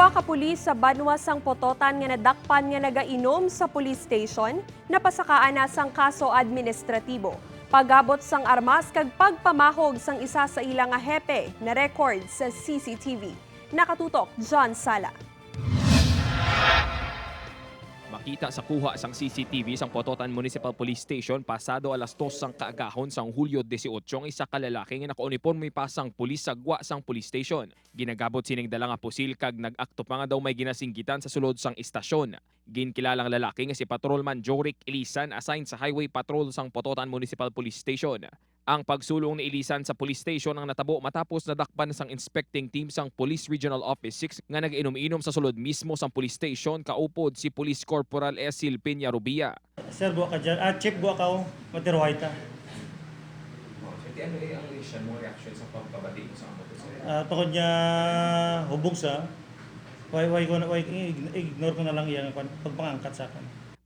Duha ka pulis sa banwa sang Pototan nga nadakpan nga nagainom sa police station, napasakaan na sang kaso administratibo. Pagabot sang armas kag pagpamahog sang isa sa ilang nga hepe na record sa CCTV. Nakatutok John Sala. Makita sa kuha sang CCTV sang Pototan Municipal Police Station pasado alas 2 sang kaagahon sang Hulyo 18 ang isa ka lalaki nga nakauniporme pa sang pulis sa gwa sang police station. Ginagabot sining dala nga pusil kag nag-akto pa nga daw may ginasinggitan sa sulod sang istasyon. Ginkilalang lalaki nga si Patrolman Joric Ilisan, assigned sa Highway Patrol sang Pototan Municipal Police Station. Ang pagsulong ni Ilisan sa police station ang natabo matapos nadakpan sang inspecting team sang Police Regional Office 6 nga nag-inom-inom sa sulod mismo sang police station kaupod si Police Corporal Esil Peña Rubia. Sir, buwa ka dyan. Ah, chief, buwa ka oh. Matirway ta. Ano ang reaction mo, reaction sa pagkabati mo sa amo sir? Ah, tungkol niya hubog sa, why ko na, why, ignore ko na lang yan pagpangangkat sa akin.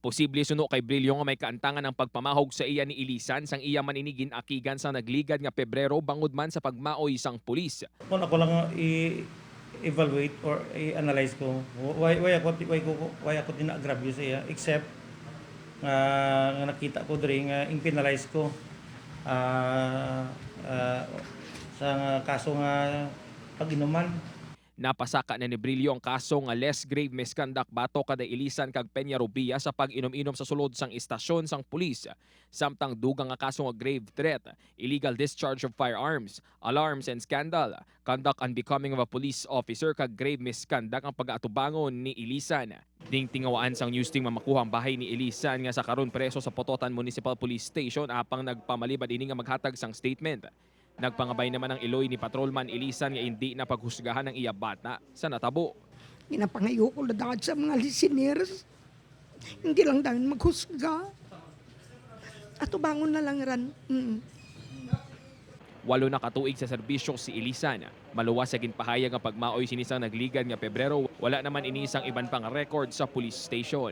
Posible suno kay Brillo nga may kaantangan ang pagpamahog sa iya ni Ilisan sang iya maninigin akigan sa nagligad nga Pebrero bangod man sa pagmaoy sang pulis. Kung ako lang i-evaluate or i-analyze ko, why ako dinagrabyo sa iya, except nga nakita ko diri nga in-penalize ko sa nga kaso nga pag-inuman. Napasaka na ni Brillo ang kaso nga less grave misconduct batok kada Ilisan kag Peña Rubia sa pag-inom-inom sa sulod sang istasyon sang pulis. Samtang dugang nga kaso nga grave threat, illegal discharge of firearms, alarms and scandal, conduct unbecoming of a police officer kag grave misconduct ang pag-atubangon ni Ilisan. Ding tingawaan sang news team makuha ang bahay ni Ilisan nga sa karon preso sa Pototan Municipal Police Station apang nagpamalibad ini nga maghatag sang statement. Nagpangabay naman ang iloy ni Patrolman Ilisan nga hindi na paghusgahan ang iya bata sa natabo. Ginapangayo ko na sa mga listeners. Hindi lang namin maghusga. Atubangon na lang ran. 8 na katuig sa serbisyo si Ilisan. Maluwas sa ginpahayag nga pagmaoy sinisang nagligad nga Pebrero, wala naman inisang iban pang record sa police station.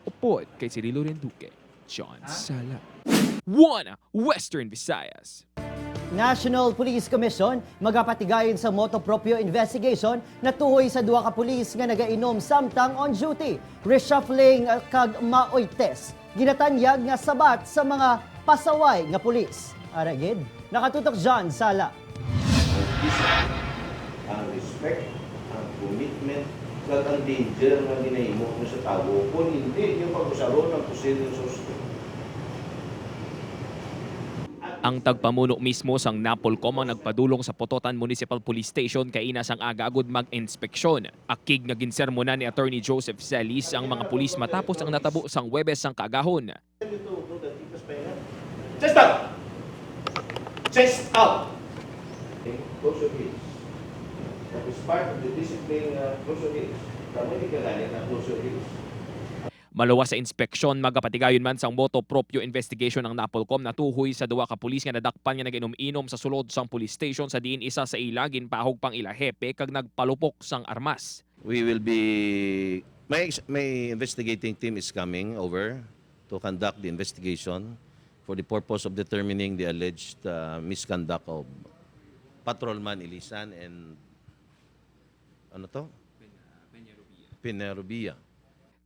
Upod kay Cirilo Renduque, John Sala. 1 Western Visayas. National Police Commission magapatigayon sa motu proprio investigation na tuhoy sa duha ka pulis nga nagainom samtang on duty. Reshuffling kag maoy test. Ginatanyag nga sabat sa mga pasaway nga pulis. Ara gid, nakatutok John Sala. Ang discipline, ang respect, ang commitment, kag ang danger nga ginahimo mo sa tao kung hindi niyo pag-usaron ang pusil ng suspect. Ang tagpamuno mismo sang Napolcom ang nagpadulong sa Pototan Municipal Police Station kaina sang aga agud mag-inspeksyon. Akig nga ginsermonan ni Attorney Joseph Celis ang mga pulis matapos ang natabo sang Webes sang kaagahon. Chest out! Chest out! Okay, close your heels. That is part of the discipline, close your heels. Tama, hindi ka gani na close your heels. Maluwas sa inspeksyon, magapatigayon man sang motu proprio investigation ng Napolcom na tuhoy sa duha ka pulis nga nadakpan nga nag-inom-inom sa sulod sang police station sa diin isa sa ila ginpahog pang ila hepe kag nagpalupok sang armas. We will be, my investigating team is coming over to conduct the investigation for the purpose of determining the alleged misconduct of Patrolman Ilisan and ano to? Peñarubia.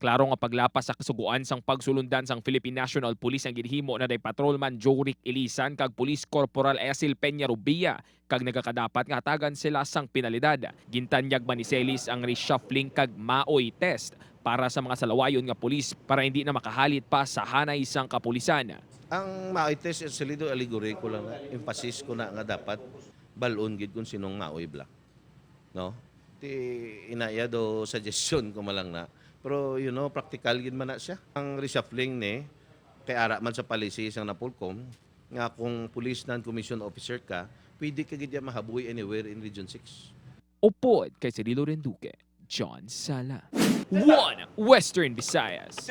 Klaro nga paglapas sa kasuguan sang pagsulundan sang Philippine National Police ang ginhimo na day Patrolman Joric Ilisan kag Police Corporal Esil Peña Rubia kag nagakadapat nga hatagan sila sang penalidad. Gintanyag man ni Celis ang reshuffling kag maoy test para sa mga salawayon nga pulis para hindi na makahalit pa sa hanay sang kapulisan. Ang maoy test is salido allegory ko lang, emphasis ko na nga dapat balon gid kung sinong maoy bla. No? Ti inaya do suggestion ko malang na. Pero practical gid man na siya. Ang reshuffling ni kay ara man sa policy sang Napolcom nga kung police non-commissioned officer ka, pwede ka gid ya mahaboy anywhere in Region 6. Upod kay Cirilo Renduque, John Sala. 1 Western Visayas.